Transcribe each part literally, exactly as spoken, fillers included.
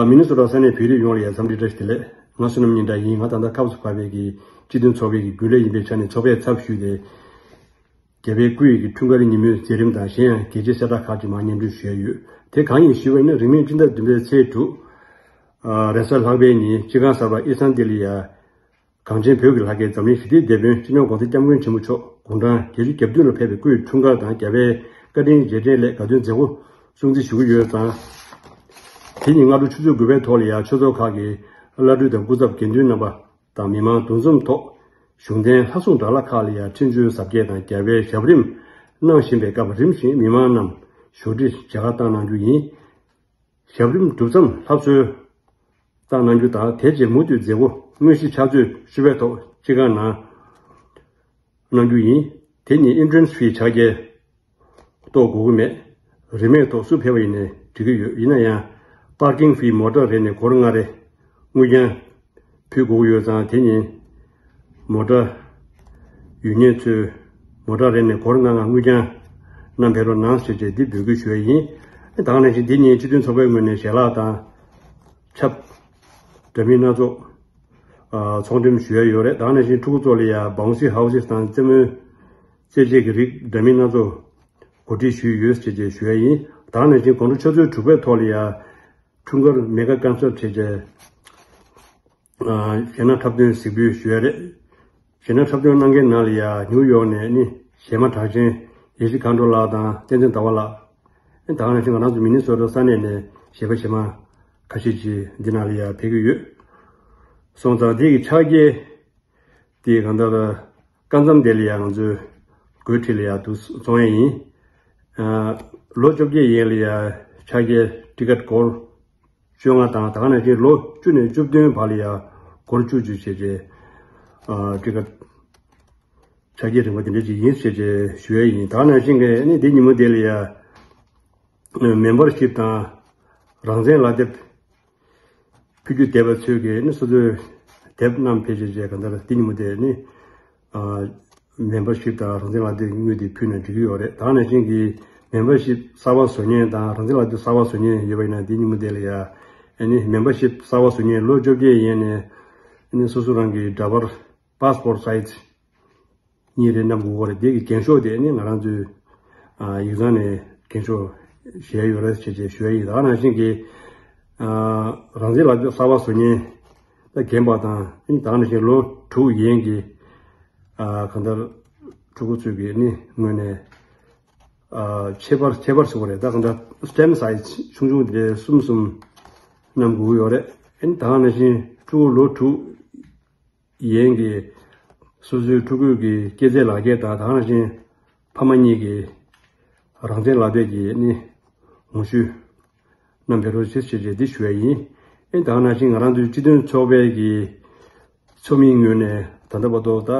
མི་ནི་སོ་ཊ་ས་གནས་བོད་རིགས་ཡོངས་ལ་ཡང་འཚམས་འདྲི་བཀྲ་ཤིས་བདེ་ལེགས། ང་བསོད་ནམས་སྙན་གྲགས་ཡིན། ང་ད་ལྟ་ཁབ་སུ་བབས་པའི་གི་སྤྱི་མཐུན་ཚོགས་པའི་གི་རྒྱུན་ལས་ཡིན་པའི་ཆ་ནས་ཚོགས་པའི་ཚབ་ཞུས་ཏེ། རྒྱལ་བའི་སྐུ་ཡི་གི་འཁྲུངས་སྐར་ཉིན་མོའི་མཛད་རིམ་དང་གཞན་ཡང་གལ་ཆེའི་གསལ་བསྒྲགས་ཁག་ཅིག་མར་སྙན་སྒྲོན་ཞུ་ཡ་ཡོད། དེ་གང་ཡིན་ཞུས་པ་ཡིན་ན། རིང་མིན་སྤྱི་ཟླ་བདུན་པའི་ཚེས་དྲུག་ཨ་རེས་གཟའ་ལྷག་པའི་ཉིན་སྤྱི་ཁང་གསར་པ་ཨི་སན་ཏི་ལི་ཡ། གངས་ཅན་བོད་ཀྱི་ལྷ་སྐལ་འཛམ་གླིང་ཞི་བདེའི་དེད་དཔོན་སྤྱི་ནོར་༸གོང་ས་༸སྐྱབས་མགོན་ཆེན་པོ་མཆོག་དགུང་གྲངས་བརྒྱད་ཅུ་གྱ་བདུན་ལ་ཕེབས་པའི་སྐུའི་འཁྲུངས་སྐར་དང་རྒྱལ་བའི་བཀའ་དྲིན་རྗེས་དྲན་སླད་དགའ་སྟོན་མཛད་སྒོ་སྲུང་བརྩི་ཞུ་གི་ཡོད་ཙང་། དེ་ཉིན་སྔ་དྲོ་ཆུ་ཚོད་དགུ་པའི་ཐོག་ལ་ཡང་ཆོས་ཚོགས་ཁག་གི་བླ་སྤྲུལ་དང་སྐུ་ཚབ་དགེ་འདུན་རྣམ་པ་དང་མི་མང་འདུ་འཛོམས་ཐོག་གཞུང་རྟེན་ལྷ་སྲུང་དགྲ་ལྷ་ཁག་ལ་ཡང་འཕྲིན་བཅོལ་གཟབ་རྒྱས་དང་རྒྱལ་བའི་ཞབས་རིམ་གནང་བཞིན་པའི་སྐབས་རིམ་བཞིན་མི་མང་རྣམས་ཞབས་ཕྱི་མཇལ་ཁ་བཏང་གནང་རྒྱུ་ཡིན། ཞབས་རིམ་གྲུབ་མཚམས་ལྷ་གསོལ་བཏང་གནང་རྒྱུ་དང་། དེ་རྗེས་མུ་མཐུད་མཛད་སྒོ་དངོས་གཞི་ཕྱག་ཚོད་བཅུ་པའི་ཐོག་སྤྱི་ཁང་ནང་གནང་རྒྱུ་ཡིན། དེ་ཉིན་entrance fee་ཕྱག་འཁྱེར་གཏོང་དགོས་ཀྱི་མེད། རིན་མེད་ཐོག་སུ་ཕེབས་པ་ཡིན་ནའི་འགྲིག་གི་ཡོད། ཡིན་ན་ཡང་parking fee་མོ་ཊ་རེ་ནས་སྒོར་ལྔ་རེ་དངུལ་རྐྱང་ཕུལ་དགོས་ཀྱི་ཡོད་ཙང་། དེ་ཉིན་མོ་ཊ་ཡོད་མཁན་ཚོས་མོ་ཊ་རེ་ནས་སྒོར་ལྔ་ལྔ་དངུལ་རྐྱང་བསྣམས་ཕེབས་རོགས་གནང་ཞེས་བཅས་འདི་འབོད་སྐུལ་ཞུ་ཡ་ཡིན། ད་ག་ནང་བཞིན་འདི་ཉིན་སྤྱི་མཐུན་ཚོགས་པའི་ངོས་ནས་ཞལ་ལག་དང་ཆབ། འདྲ་མིན་སྣ་ཚོགས་ཨ་ཚོང་འགྲེམས་ཞུ་ཡ་ཡོད་རེད། ད་ག་ནང་བཞིན་ཕྲུ་གུ་ཚོ་ལ་ཡ་bouncy houses་དང་རྩེད་མོའི་རྩེད་ཆས་ཀྱི་རིགས་འདྲ་མིན་སྣ་ཚོགས་གོ་སྒྲིག་ཞུས་ཡོད་ཅེས་བཅས་ཞུ་ཡ་ཡིན། ད་ག་ནང་བཞིན་དགོང་དྲོ་ཆུ་ཚོད་དྲུག་པའི་ཐོག་ལ་ཡ་འཁྲུངས་སྐར་mega concert་བྱས་རྗེས་ཨ་གཞས་སྣ་འཁྲབ་སྟོན་གཟིགས་འབུལ་ཞུ་ཡ་རེད། གཞས་སྣ་འཁྲབ་སྟོན་གནང་མཁན་ནང་ལ་ཡ་ནིའུ་ཡོག་ནས་ནི་གཞས་མ་གྲགས་ཅན་ཡེ་ཤེས་མཁའ་འགྲོ་ལགས་དང་བསྟན་འཛིན་ཟླ་བ་ལགས། ཨེ་ད་ག་ནང་བཞིན་ང་རང་ཚོ་མི་ནི་སོ་ཊ་ས་གནས་ནས་གཞས་པ་གཞས་མ་ཁ་ཤས་ཅིག་འདི་ནང་ལ་ཡ་ཕེབས་ཀྱི་ཡོད། སོང་ཙང་འདི་གི་ཕྱག་འཁྱེར་དེ་གང་ལྟར་སྐབས་མཚམས་དེ་ལ་ཡ་ང་ཚོས་སྒོའི་འཁྲིས་ལ་ཡ་འདུག་བཙོང་ཡས་ཡིན། ཨ་ལོ་བཅོ་བརྒྱད་ཡན་ལ་ཡ་ཕྱག་འཁྱེར་ཊི་ཀེ་ཊི་སྒོར་བཅོ་ལྔ་དང་། ད་ག་ནང་བཞིན་ལོ་བཅུ་ནས་བཅུ་བདུན་བར་ལ་ཡ་སྒོར་བཅུ་བཅུ་བྱས་རྗེས་ཨ་ཊི་ཀེ་ཊི་ཕྱག་འཁྱེར་རིན་པ་དེ་འདྲ་ཅིག་ཡིན་ཞེས་བཅས་ཞུ་ཡས་ཡིན། ད་ག་ནང་བཞིན་གྱི་ནི་འདི་ཉིན་མོ་དེ་ལ་ཡ་མེམ་བར་ཤིབ་དང་རང་བཙན་ལག་དེབ་ཕུལ་རྒྱུ་བསྡད་པ་ཚོས་ཀྱི་ནི་སོ་སོའི་དེབ་བསྣམས་ཕེབས་བྱས་བྱས་གང་ལྟར་འདི་ཉིན་མོ་དེ་ནི་ཨ་མེམ་བར་ཤིབ་དང་རང་བཙན་ལག་དེབ་དངུལ་དེ་ཕུལ་ན་འགྲིག་གི་ཡོད་རེད། ད་ག་ནང་བཞིན་གྱི་མེམ་བར་ཤིབ་གསར་པ་བཟོ་མཁན་དང་རང་བཙན་ལག་དེབ་གསར་པ་བཟོ་མཁན་ཡོད་པ་ཡིན་ན་འདི་ཉིན་མོ་དེ་ལ་ཡ་ཨ་ནི་མེམ་བར་ཤིབ་གསར་པ་བཟོ་མཁན་ལོ་བཅོ་བརྒྱད་ཡན་ནས་ཨ་ནི་སོ་སོ་རང་གི་འདྲ་པར་passport size་གཉིས་རེ་བསྣམས་དགོས་ཀྱི་རེད། དེ་གི་འགེངས་ཤོག་དེ་ནི་ང་རང་ཚོའི་ཨ་ཡིག་ཚང་ནས་འགེངས་ཤོག་བཞེས་ཡོད་རེད་ཅེས་བཅས་ཞུ་ཡ་ཡིན། ད་ག་ནང་བཞིན་གྱི་ཨ་རང་བཙན་ལག་དེབ་གསར་པ་བཟོ་མཁན་ད་རྒན་པ་དང་ཨ་ནི་ད་ག་ནང་བཞིན་ལོ་དྲུག་ཡན་གྱི་ཨ་གང་ལྟར་ཕྲུ་གུ་ཚོས་ཀྱི་ནི་ངོས་ནས་ཨ་ཁྱད་པར་ཁྱད་པར་ཟེར་བ་རེད། ད་གང་ལྟར་stamp size་ཆུང་ཆུང་དེ་གསུམ་གསུམ་བསྣམས་དགོས་ཀྱི་ཡོད་རེད། ཨ་ནི་ད་ག་ནང་བཞིན་ཕྲུ་གུ་ལོ་དྲུག་ཡན་གྱི་སོ་སོའི་ཕྲུ་གུའི་གི་སྐྱེས་ཚེས་ལག་འཁྱེར་དང་། ད་ག་ནང་བཞིན་ཕ་མ་གཉིས་ཀྱི་རང་བཙན་ལག་དེབ་ཀྱི་ནི་ངོ་བཤུས་བསྣམས་ཕེབས་རོགས་ཞེས་བྱས་རྗེས་འདི་ཞུ་ཡ་ཡིན། ཨེ་ད་ག་ནང་བཞིན་ང་རང་ཚོའི་སྤྱི་མཐུན་ཚོགས་པའི་གི་ཚོགས་མིའི་ངོས་ནས་ད་ལྟ་བར་དུ་ད་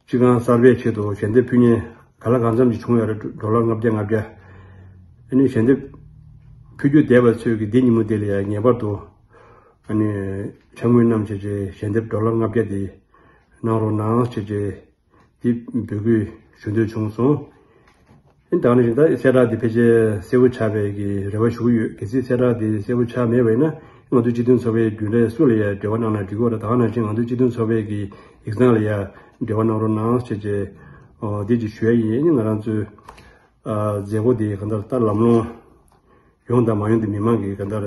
སྤྱི་ཁང་གསར་པའི་ཆེད་དུ་ཞལ་འདེབས་ཕུལ་མཁན་ག་ལ་གང་འཚམ་ཅིག་བྱུང་ཡོད་རེད། ཌོ་ལར་ལྔ་བརྒྱ་ལྔ་བརྒྱ། ཨ་ནི་ཞལ་འདེབས་ཕུལ་རྒྱུ་བསྡད་པ་ཚོས་ཀྱི་འདི་ཉིན་མོ་དེ་ལ་ཡང་ངེས་པར་དུ་ཨ་ནི་ཕྱག་དངུལ་བསྣམས་བྱས་རྗེས་ཞལ་འདེབས་ཌོ་ལར་ལྔ་བརྒྱ་དེ་གནང་རོགས་གནང་ཞེས་བཅས་འདི་འབོད་སྐུལ་ཞུ་འདོད་བྱུང་སོང་། ཨ་ནི་ད་ག་ནང་བཞིན་ད་གསལ་བསྒྲགས་འདི་ཕལ་ཆེར་གསལ་པོ་ཆགས་པའི་གི་རེ་བ་ཞུ་གི་ཡོད། གལ་སྲིད་གསལ་བསྒྲགས་འདི་གསལ་པོ་ཆགས་མེད་པ་ཡིན་ན་ང་ཚོ་སྤྱི་མཐུན་ཚོགས་པའི་རྒྱུན་ལས་སུ་ལ་ཡང་འབྲེལ་བ་གནང་ན་འགྲིག་གི་ཡོད་རེད། ད་ག་ནང་བཞིན་ང་ཚོ་སྤྱི་མཐུན་ཚོགས་པའི་གི་ཡིག་ཚང་ལ་ཡང་འབྲེལ་བ་གནང་རོགས་གནང་ཞེས་བཅས་འདི་ཅིག་ཞུ་ཡ་ཡིན། ཨ་ནི་ང་རང་ཚོའི་ཨ་མཛད་སྒོ་འདི་གང་ལྟར་ད་ལམ་ལྷོང་ཡོང་དང་མ་ཡོང་དེ་མི་མང་གིས་གང་ལྟར་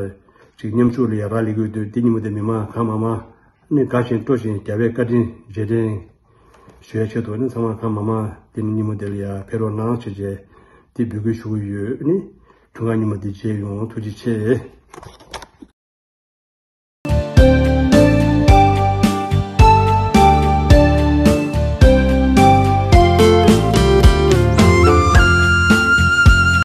ཅིག་མཉམ་ཞུགས་ལ་ཡ་རག་ལས་ཀྱི་ཡོད་དུས། འདི་ཉིན་མོ་དེ་མི་མང་གང་མང་མང་ནི་དགའ་ཞིང་སྤྲོ་ཞིང་རྒྱལ་བའི་བཀའ་དྲིན་རྗེས་དྲན་ཞུ་ཡ་ཆེད་དུ་ནི་ཚང་མ་གང་མང་མང་འདི་ནི་ཉིན་མོ་དེ་ལ་ཡ་ཕེབས་རོགས་གནང་ཞེས་བཅས་འདི་འབོད་སྐུལ་ཞུ་གི་ཡོད། ནི་འཁྲུངས་སྐར་ཉིན་མོ་འདི་མཇལ་ཡོང་། ཐུགས་རྗེ་ཆེ།